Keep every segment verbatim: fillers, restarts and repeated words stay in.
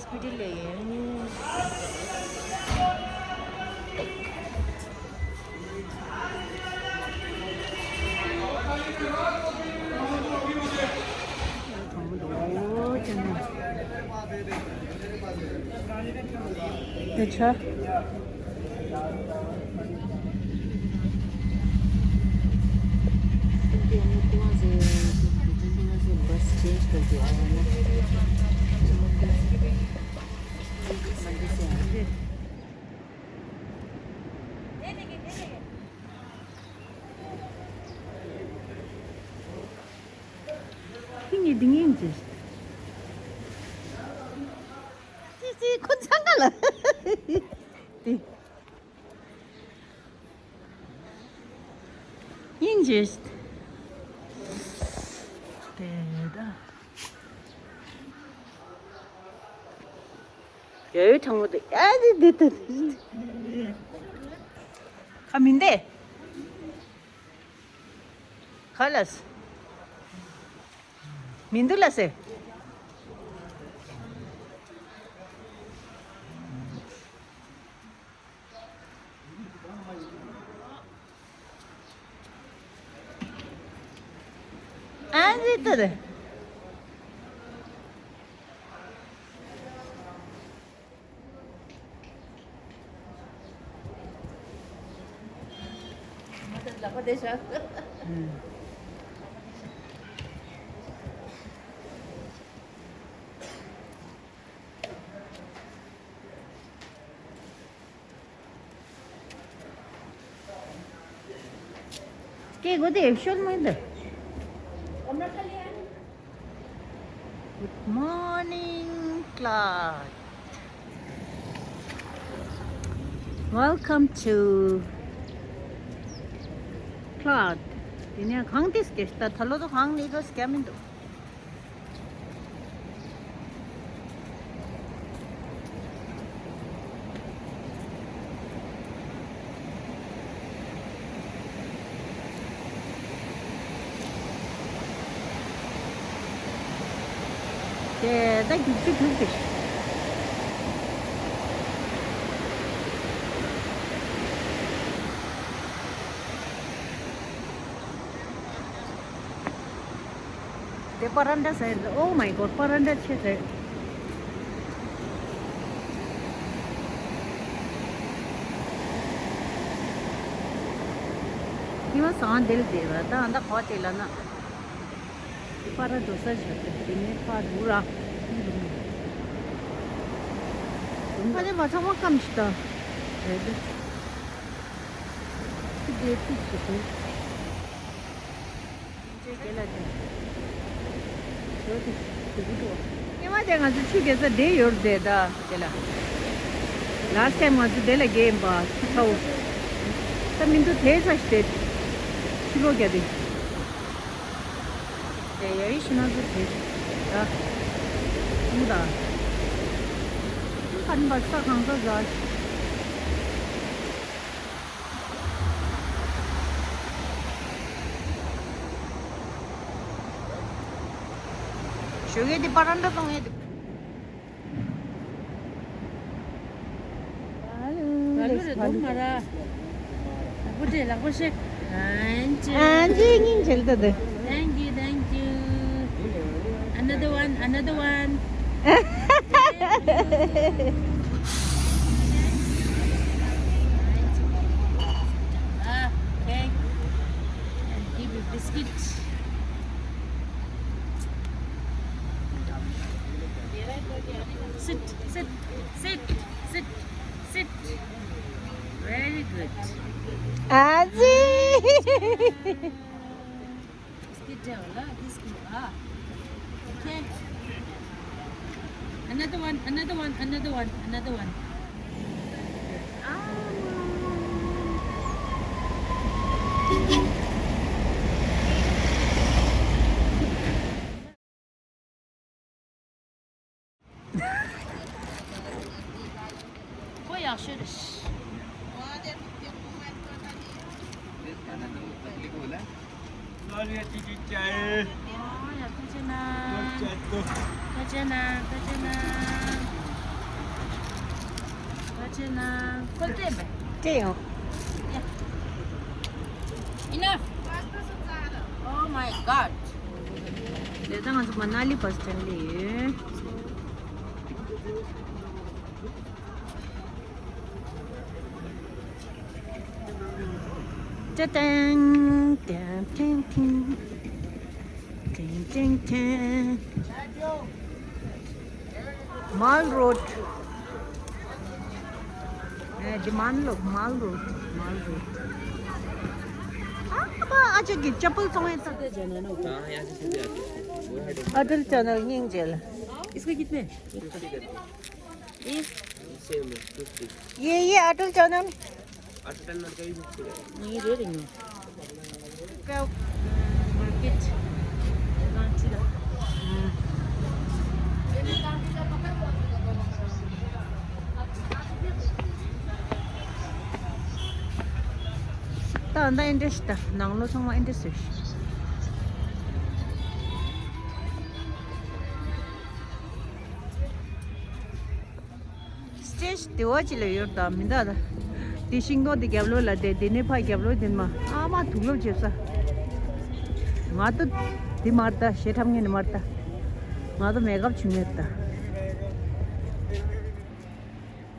སྤི་ཏི་ལ་ཡིན། དེ་ཆ། बस चेंज कर दिया है ना। ཁྱི་ངའི་འདི་ངའི་འཇིགས། ཙི་ཙི་ཁོ་ཚང་ག་ལ། དེ། ཡིན་གྱི། དེ་ད། ཡོད་གྲང་མོ་དེ་ཨ་དེ་དེ་དེ། ཁ་མིན་ཏེ། ཁ་ལས། མིན་འདུག་ལ་སེ། ཨ་ནི་ཏི་རེད། Good morning, Claude. Welcome to Claude. དེ་ནས་གང་ཏིས་ཀྱེ་ད་ད་ལོ་ཚོ་གང་ནས་ཚོ་སྐྱ་མི་འདུག་དེ་ད་རྒྱུག་ཆུ་རྒྱུག་དེ། དེ་པ་རན་ཌ་ཟེར། Oh my God, པ་རན་ཌ་ཆེ་ཟེར། ཉི་མ་སང་དེ་ལ་བསྡད་པ་ད་ཨ་ད་གོ་དེ་ལ་ན། པ་ར་འགྲོ་ས་ཞིག་དེ་ནས་པ་རུ་ར། ཨ་ནི་མ་ཚང་མ་སྐམ་ཞིག་ད། རེད་དེ། དེ་ཏིག་ཞིག་དེ། ཉི་མ་དེ་ང་ཚོ་ཆུ་རྐྱལ་ས་དེ་ཡོད་རེད་ད་དེ་ལ། Last time ང་ཚོ་དེ་ལ་རྐྱལ་ཡིན་པ་ཚ་བོ། ད་མི་འདུག་དེ་ས་ཞིག་དེ། ཕྱི་ལོགས་རྒྱ་དེ། དེ་ཡ་ཡི་ཤི་ན་ཚོ་དེ། ད། མུ་ད། ཁན་པ་ས་གང་ས་ཟ། ཞོགས་ཀས་འདི་པ་རན་ཌ་གཏོང་ཡས་འདུག་ལ་ལུ་རེ་འདུག་མ་ར། ལག་པ་སྤྲད་ལག་པ་སྤྲད། ཨན་ཅི། ཨན་ཅི་སྙིང་རྗེ་ལ་ད་དེ། Thank you, thank you. Another one, another one. Ah, okay. And give you biscuit. Sit, sit, sit, sit, sit. Very good. ཨ་ཙི། Biscuit སྒྲིག་ལ། Biscuit. Ah. Okay. Another one, another one, another one, another one. ཁོ་ཡག་ཤོས་རེད། ཨོ་ཡ། ཐུགས་རྗེ་གནང་། ཐུགས་རྗེ་གནང་། ཐུགས་རྗེ་གནང་། ཐུགས་རྗེ་གནང་། སྤྲད་ཡོང་། Enough. Oh my God. དེ་ད་ང་ཚོ་མ་ན་ལི་བྷ་སི་སི་ཊེན་ཌི་ལ་ཡོད། ཏན་ཏན་ཏན་ཏན་ཏན་ཏན། Mall Road. ཨེ། འདི་མན་ལོ། Mall Road. Mall Road. ཨ་ཕ། ཨ་ཅག་གི་ཅ་པལ་བཙོང་ཡས་ས། हाँ, यहाँ से सीधे आते हैं। वो है अटल टनल। ཉིང་ཅེ་ལ། इसका कितने? फिफ्टी करके। ये? सेम है, फिफ्टी। ये, ये अटल टनल। अटल टनल का भी फिफ्टी है। ये दे देंगे। क्या? मार्केट। गांठी दा। हम्म। ད་ཨ་འདྲ་ཨེ་འདྲ་ཞིག་ད་ནང་ལོགས་ཚང་མ་ཨེ་འདྲ་ཞིག་སི་ཊེ་ཇི་དེ་བ་ཅིག་ལ་ཡོད་ད་མི་འདུག་ད། དེ་ཤིང་སྡོང་དེ་རྒྱབ་ལོགས་ལ་བསྡད། དེ་ནས་ཕར་རྒྱབ་ལོགས་དེ་མ་ཨ་མ་དུག་ལོག་བྱེད་ས། ང་ཚོ་དེ་མར་ད་ཞེ་ཁྲབ་ངན་ནས་མར་ད། ང་ཚོ་མེ་ཀབ་བྱུང་ངེས་ད།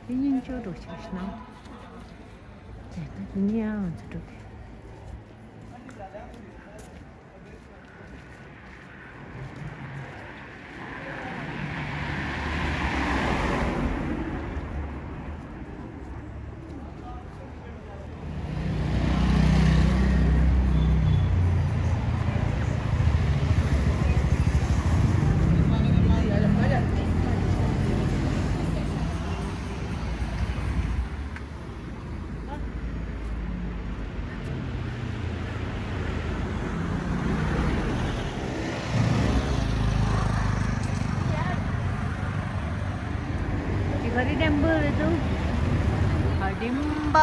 དེ་སྙིང་ཅོ་འགྲོ་ཆགས་ཤི་ན། དེ་ད་དེ་ནས་ཡང་ང་ཚོ་འགྲོ་གི། ཤི་ཁ་རི་ཊེམ་པལ་རེད་འདུག་ཧ་ཌིམ་པ།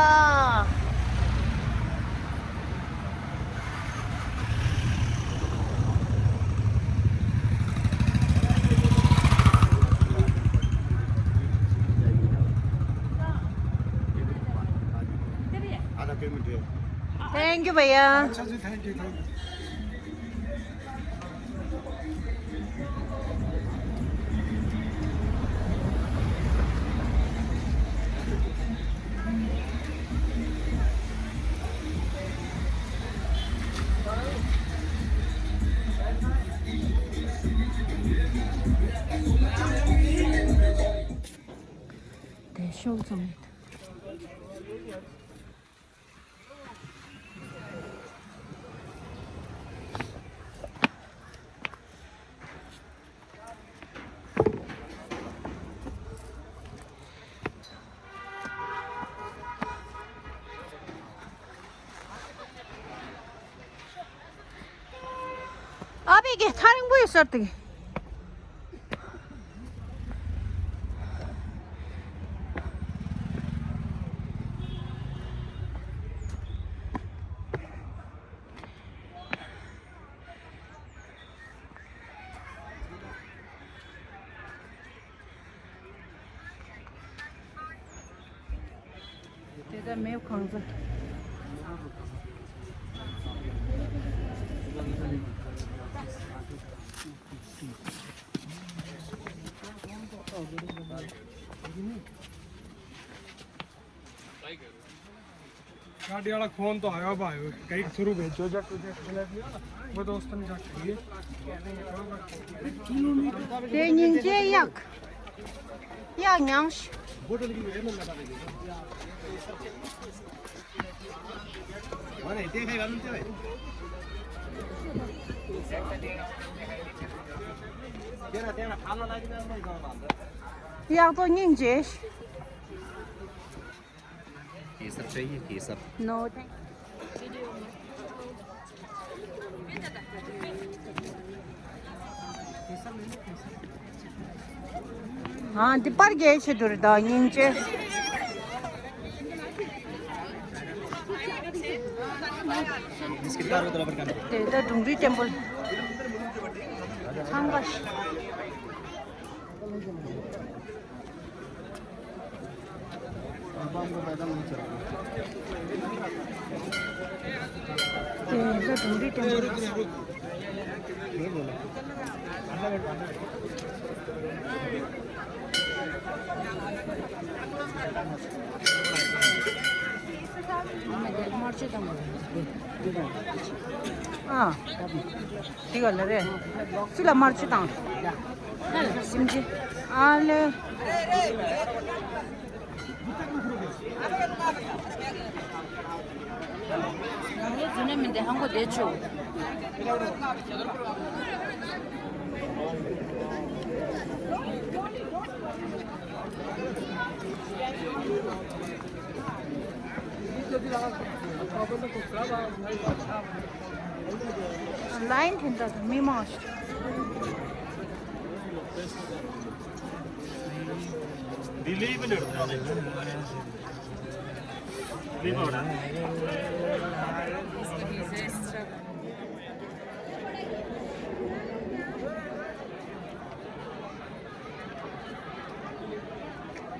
आधा किलोमीटर। Thank you भैया। अच्छा जी, thank you, thank you। དེ་ཤོག་ཙམ་ཡོད། ཨ་ཕའི་གི་ཐག་རིང་པོ་ཡོད་ས་རེད། དེ་ལྟར་མེའོ་གང་ཟག गाड़ी वाला फोन तो आया भाई, कहीं शुरू भेजो जा, तुझे वो दोस्त ने जा करिए। དེ་ཉིན་རྗེས་གཡག་གཡག་མྱངས་ཤིག་གཡག་ཚོ་སྙིང་རྗེ་ཤིག केसर चाहिए, केसर। No, thank you. हाँ, འདི་པར་རྒྱག་ཆེད་དུ་རེད་ད། སྙིང་རྗེ། དེ་ད་ཌུང་རི་ཊེམ་པལ། ཚང་པ། དེ་ལ་དུང་རི་ཊེམ་པལ། དམར་མཆོད་བཏང་། ཨ། དེ་ག་ལ་རེད། སུ་ལ་དམར་མཆོད་བཏང་། སིམ་ཅི། ཨ་ལེ། ང་ཚོ་ནས་མི་འདི་ཧང་གོ་བསྡད་ཆོག་ལའིན་དེ་འདྲ་དང་མི་མང་ཞིག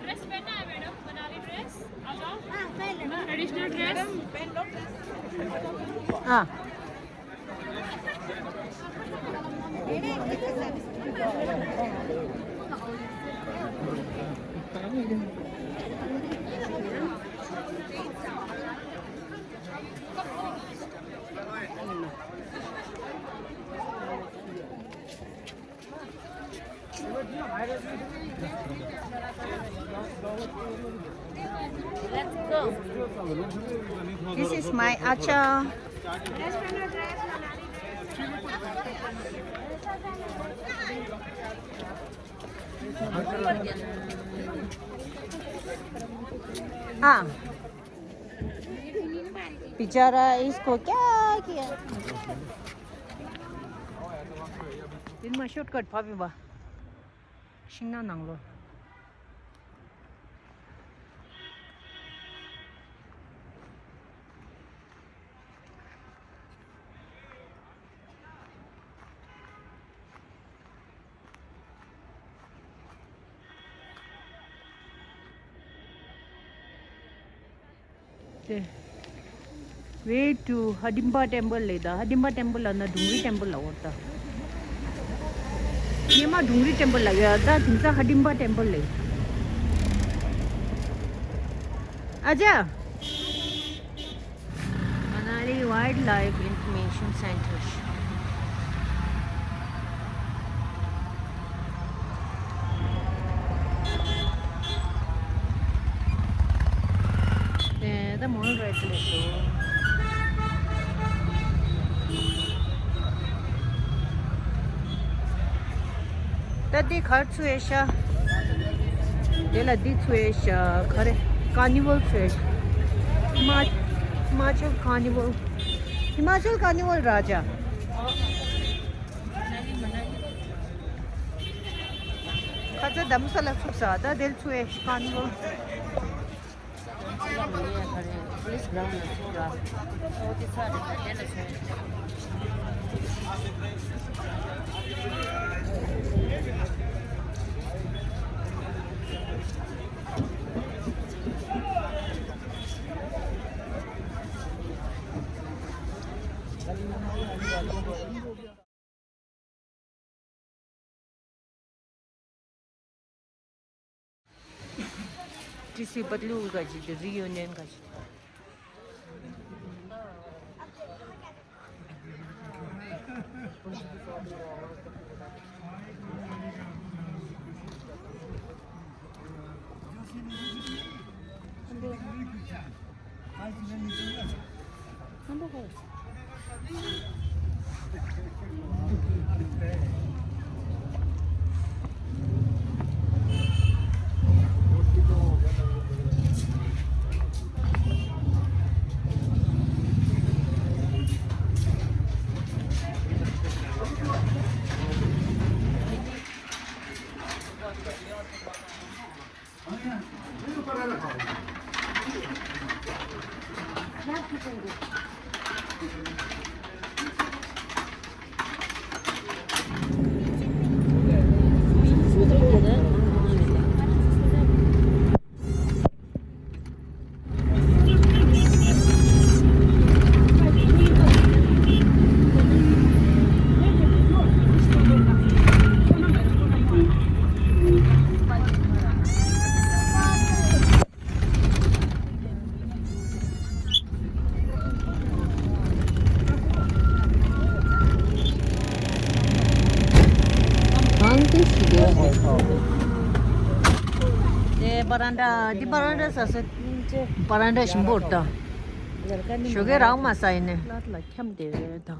ड्रेस पहनना है मैडम, बनारसी ड्रेस। आ जाओ। हाँ, पहन लो। Traditional dress. मैडम, पहन लो ड्रेस। हाँ। This is my achar. हाँ। बेचारा, इसको क्या किया? दिन में शॉर्टकट भाभी बा। ཤིང་ནགས་ནང་ལོ། དེ། Way to Hidimba Temple ལེ་ད། Hidimba Temple ལ་ན་དུང་རི་ཊེམ་པལ་ལ་འོར་ད། སྙེ་མ་དུང་རི་ཊེམ་པལ་ལ་ཡོད་ད། དེང་སང་ཧ་ཌིམ་བ་ཊེམ་པལ་ལེ། ཨ་ཅག Manali Wildlife Information Center. དེ་ད་མོ་རེད་ལེ་ཤོ། ད་འདི་གར་ཚུ་ཨེ་ཤ། དེ་ལ་འདི་ཚུ་ཨེ་ཤ། ག་རེ། ཀར་ནི་ཝལ་ཚུ་ཨེ་ཤ། ཧི་མ། ཧི་མ་ཅལ་ཀར་ནི་ཝལ། ཧི་མ་ཅལ་ཀར་ནི་ཝལ་ར་ཇ། ཁ་ཚ་དམ་ས་ལ་ཚུགས་ས། ད་དེ་ཚུ་ཨེ་ཤ་ཀར་ནི་ཝལ། T C Patlu का जी, रियूनियन का जी। དེ་བ་རན་ཌ། འདི་བ་རན་ཌ་ཟེར་ས། བ་རན་ཌ་ཞིམ་པོ་རེད་ད། ཞོགས་ཀས་རག་མ་ས་ཡིན་ནི། ལ་ལ་འཁྱམས་བསྡད་ཡོད་ད།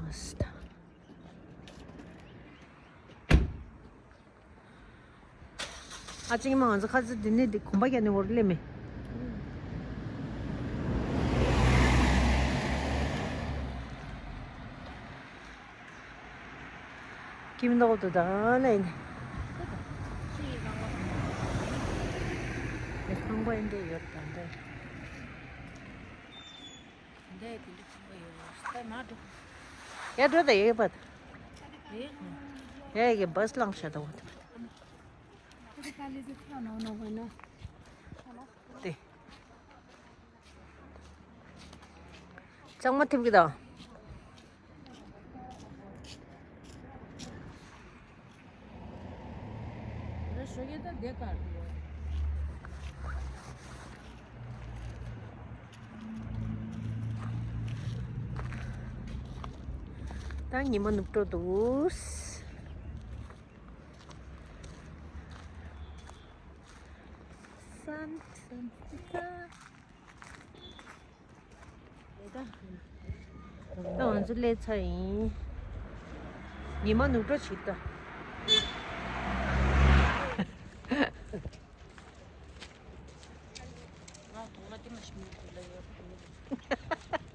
ཨ་ཅིག་མ་ང་ཚོ་ཁ་ཚ་འདི་ནས་འདི་གོམ་པ་རྒྱག་ནས་འོར་སླེབས་མེད། ཁྱིམ་ནང་དུ་ད་ལ་ཡིན། ཁང་པ་ཡིན་འདྲ་ཡོད་ད་འདྲ། འདི་དེ་འདྲ་ཁང་པ་ཡོད་ས་མ་འགྲོ། ཡ་འགྲོ་ད་ཡོད་པ། ཡ་ཡ་གི་བཱས་ལངས་ཤ་ད་འོ་དེ། དེ། གཙང་མ་ཐེབས་ཀྱི་དང་། རེ་ཞོ་གེ་ད་དེ་གར་འདུག་ད་ཉི་མ་ནུབ་འགྲོ་འདུག་སན་སན་སི་ཀ་ད་ང་ཚོ་སླེབས་ཚར་ཡིན། ཉི་མ་ནུབ་འགྲོ་བྱེད་ད། ང་གདོང་ལ་ལྟད་མོ་ཞིག་མི་འདུག་ལ་ཡོད།